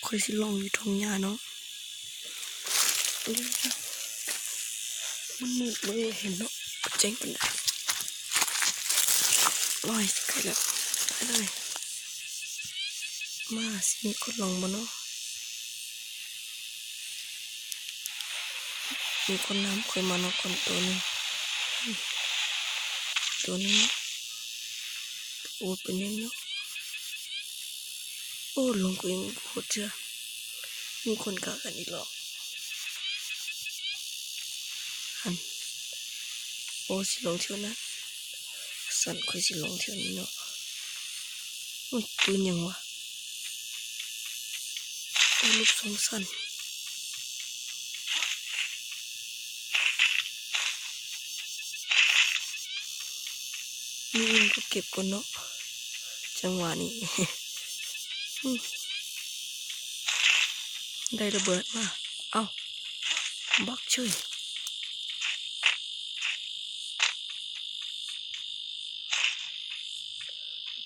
ຂ້ອຍຊິລອງຢູ່ທົ່ງຫຍ້າເນາະ. ມັນມືດ ເບິ່ງບໍ່ເຫັນເນາະ ແຈ້ງປານໃດ. ໂອ້ຍ ໃກ້ແລ້ວ ໃກ້ແລ້ວ. ມາ ຊິມີຄົນລອງບໍ່ເນາະ? ມີຄົນນຳຂ້ອຍມາເນາະ ຄົນໂຕໜຶ່ງ ໂຕໜຶ່ງ. ໂອ້ ເປັນຫຍັງເນາະ? ໂອ້ ລົງກໍຍັງບໍ່ຮອດເທື່ອ. ມີຄົນກະກັນອີກແລ້ວ. ຫັ້ນ ໂອ້ ຊິລົງແຖວນັ້ນ. ຊັ້ນຂ້ອຍຊິລົງແຖວນີ້ເນາະ. ໂອ້ຍ ປືນຫຍັງວະ? ໂອ້ ລູກຊອງສັ້ນ. ມີອີ່ຫຍັງກໍເກັບກ່ອນເນາະ ຈັງຫວະນີ້. ໄດ້ລະເບີດມາ. ເອົ້າ ບັກເສີຍ.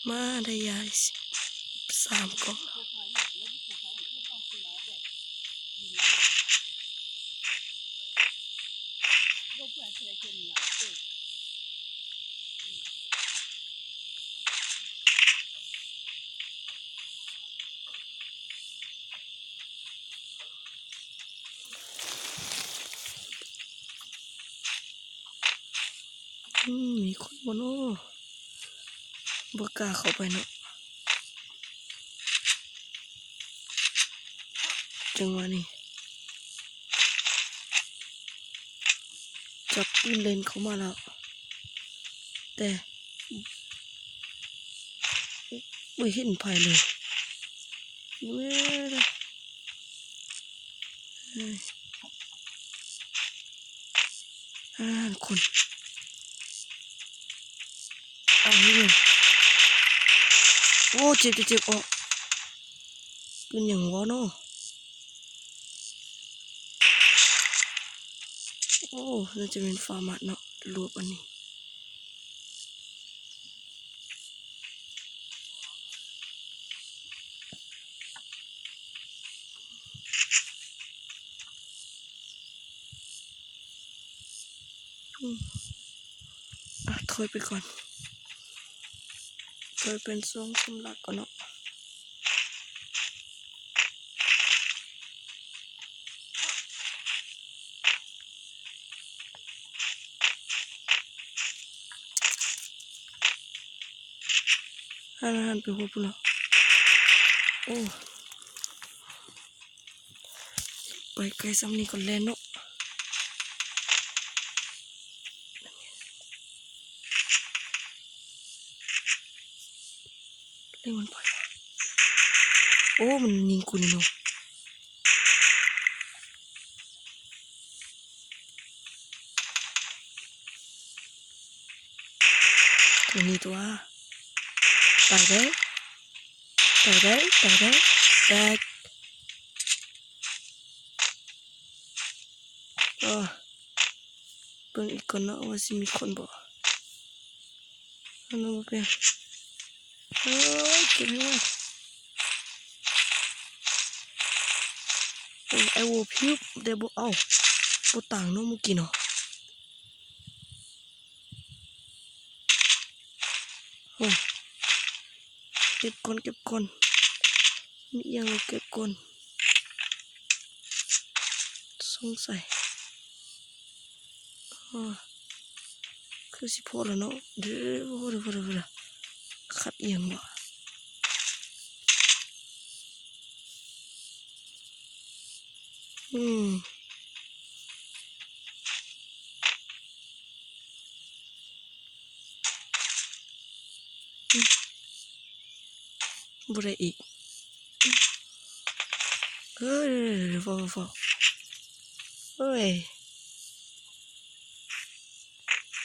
ມາ ໄດ້ຢາສາມກ່ອງ. ອືມ ມີຄົນບໍ່ເນາະ? ບໍ່ກ້າເຂົ້າໄປເນາະ ຈັງຫວະນີ້. ຈັບປືນເລັ່ນເຂົ້າມາແລ້ວ ແຕ່ບໍ່ເຫັນໃຜເລີຍ. ເອີຍ ເອີຍ ອ່າ ຄົນ ເອົາໃຫ້ເບິ່ງ. ໂອ້ ເຈັບ ເຈັບ ເຈັບ ອອກ. ເປັນຫຍັງວະເນາະ? ໂອ້ ໜ້າຈະແມ່ນຟ້າມາດເນາະ ລວບອັນນີ້. ອືມ ອ່ະ ຖອຍໄປກ່ອນ ຖອຍເປັນຊ່ວງສຳລັບກ່ອນເນາະ. ຫັ້ນໆ ໄປພຸ້ນລະ. ໂອ້ ໄປໄກສ່ຳນີ້ກໍແລ່ນເນາະ. ເລັງມັນໄປ. ໂອ້ ມັນຍິງກູນີ້ເນາະ. ຕົງນີ້ຕົວະ. ຕາຍເດີ້ ຕາຍເດີ້ ຕາຍເດີ້ ແຕກ. ເອີ ເບິ່ງອີກກ່ອນເນາະ ວ່າຊິມີຄົນບໍ່. ໂອ້ຍ ເກັບໃຫ້ໄວ. ໂອ້ ໄອໂວພິວ ແຕ່ບໍ່ເອົາ ບໍ່ຕາງເນາະມື້ກີ້ເນາະ. ໂອ້ ເກັບກ່ອນ ເກັບກ່ອນ ມີອີ່ຫຍັງເກັບກ່ອນ ສົງໄສ ໂອ້ ຄືຊິພໍແລ້ວເນາະ. ເດີ ໂອ້ ເດີ ເດີ ເດີ ຂັດອີ່ຫຍັງວະ? ອືມ ບໍ່ໄດ້ອີກ. ເອີ ຟ້າວ ຟ້າວ ເອີຍ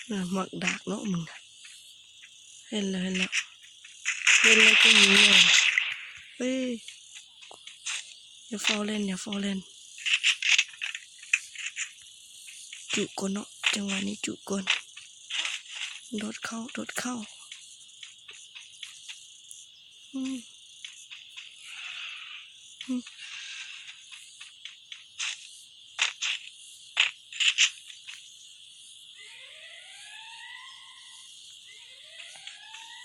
ນະ ມັກດາກເນາະມຶງນະ. ເຫັນແລ້ວ ເຫັນແລ້ວ ເຫັນແລ້ວກໍຍິງເລີຍ. ເອີຍ ຢ່າຟ້າວແລ່ນ ຢ່າຟ້າວແລ່ນ ຈຸກ່ອນເນາະ ຈັງຫວະນີ້ຈຸກ່ອນ. ໂດດເຂົ້າ ໂດດເຂົ້າ. ອືມ ອືມ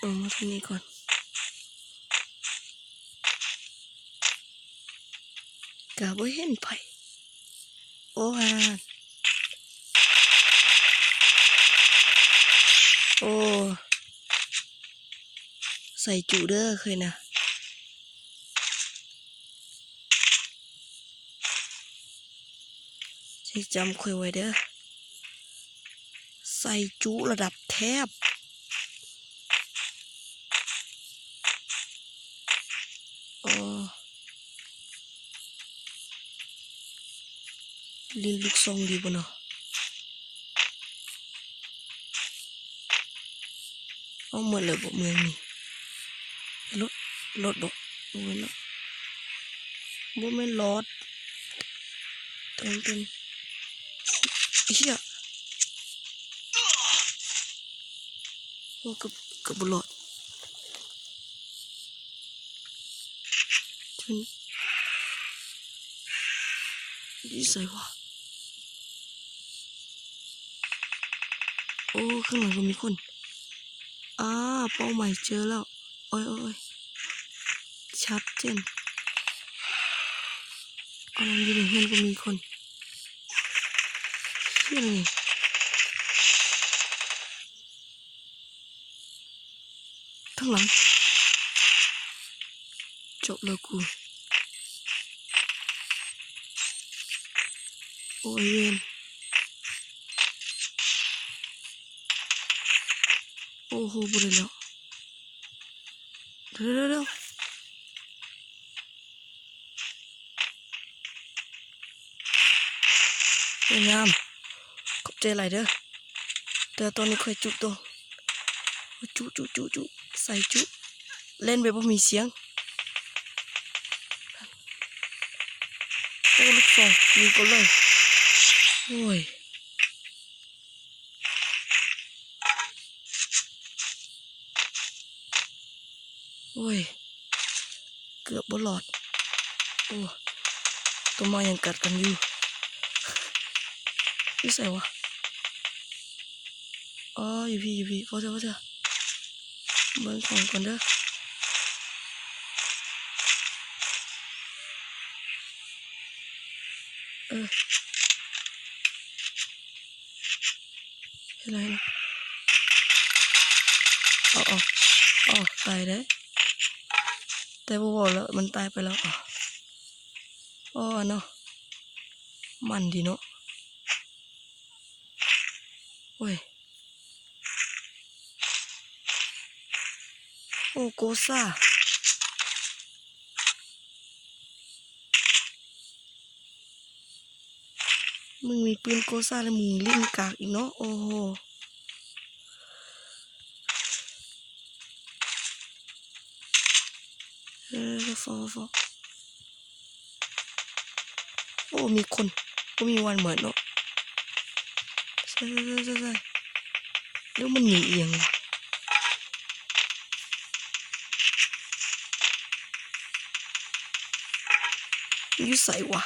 ອອກມາທາງນີ້ກ່ອນ ກະບໍ່ເຫັນໃຜ. ໂອ້ ຫັ້ນ ໂອ້ ໃສ່ຈຸເດີຂ້ອຍນະ ໃຫ້ຈຳຂ້ອຍໄວ້ເດີ ໃສ່ຈຸລະດັບແທບ. ອໍ ຫຼິ້ນລູກຊອງດີບໍ່ເນາະ? ເອົາໝົດແລ້ວບໍ່ເມືອງນີ້? ລົດ ລົດບໍ່? ບໍ່ແມ່ນເນາະ ບໍ່ແມ່ນລອດ ເປັນ ເປັນ ເອີຍ ໂອ້ ເກືອບ ເກືອບບໍ່ລອດ. ຢູ່ໃສວະ? ໂອ້ ຂ້າງຫຼັງກໍມີຄົນ. ອາ ເປົ້າໝາຍເຈີແລ້ວ. ໂອ້ຍ ໂອ້ຍ ໂອ້ຍ ຊັດເຈນ. ອັນນັ້ນຢູ່ໃນເຮືອນກໍມີຄົນ. ເຮີ້ຍ ທາງຫຼັງ ຈົບແລ້ວກູ. ໂອ້ຍ ເວນ. ໂອ້ໂຫ ບໍ່ໄດ້ແລ້ວ. ເດີ ເດີ ເດີ. ສວຍງາມ ຂອບໃຈຫຼາຍເດີ. ແຕ່ຕອນນີ້ຂ້ອຍຈຸໂຕ ຈຸ ຈຸ ຈຸ ຈຸ ໃສ່ຈຸ ເລ່ນແບບບໍ່ມີສຽງ. ໂອ້ ລູກສອງ ຍິງກ່ອນເລີຍ. ໂອ້ຍ ໂອ້ຍ ເກືອບບໍ່ລອດ. ໂອ້ ໂຕໝາຍັງກັດກັນຢູ່. ຢູ່ໃສວະ? ອໍ ຢູ່ພີ້ ຢູ່ພີ້. ພໍເຖາະ ພໍເຖາະ ເບິ່ງຂອງກ່ອນເດີ. ເອີ ເຫັນແລ້ວ ເຫັນແລ້ວ. ອໍ ອໍ ອໍ ຕາຍເດ້. ແຕ່ບໍ່ເວົ້າແລ້ວ ມັນຕາຍໄປແລ້ວ. ອໍ ເນາະ ມັນດີເນາະ. ໂອ້ຍ ໂອ້ ໂກຊາ. ມຶງມີປືນໂກຊາ ແລ້ວມຶງຫຼິ້ນກາກອີກເນາະ. ໂອ້ໂຫ ເອີ ຟ້າວ ຟ້າວ. ໂອ້ ມີຄົນ ບໍ່ມີວັນເໝິດເນາະ. ໃສ່ ໃສ່ ໃສ່ ໃສ່ ແລ້ວມັນໜີອີ່ຫຍັງວະ? ຢູ່ໃສວະ?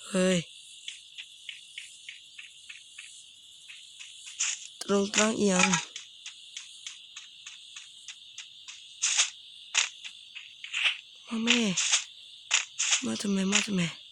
ເຮີ້ຍ ຕະຫຼົງຕະຫຼັງອີ່ຫຍັງ? ມາແມ້ ມາເຖາະແມ້ ມາເຖາະແມ້.